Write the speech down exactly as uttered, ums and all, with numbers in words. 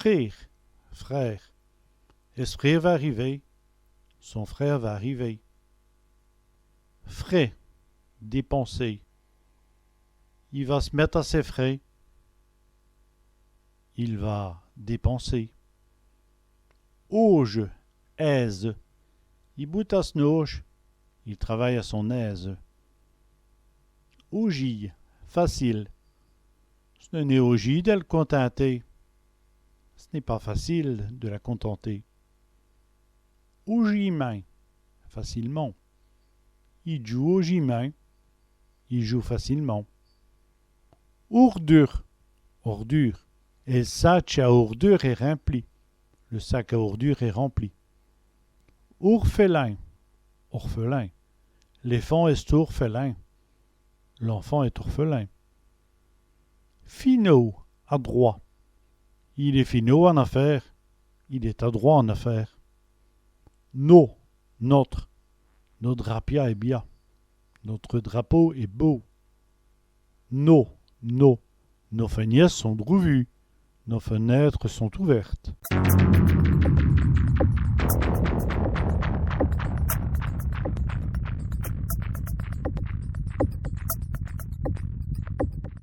Frére, frère. Ès' frére va ariver. Son frère va arriver. Frès, dépenser. I va s' mète à sès frès. Il va dépenser. Auje, aise. I boute à s'n-auje. Il travaille à son aise. Aujîye, facile. Ç' n'èst nén aujîye dèl continter. Ce n'est pas facile de la contenter. Aujîmint, facilement. I djoue aujîmint. Il joue facilement. Ourdure, ordure. El satch à ourdure èst rimpli. Le sac à ordures est rempli. Ourfèlin, orphelin. L'èfant èst ourfèlin. L'enfant est orphelin. Finot, adroit. Il èst finot en afêres. Il est adroit en affaires. Nos, notre. Nos drapia èst bia. Notre drapeau est beau. Nos, nos. Nos fènièsses sont drouvûes. Nos fenêtres sont ouvertes.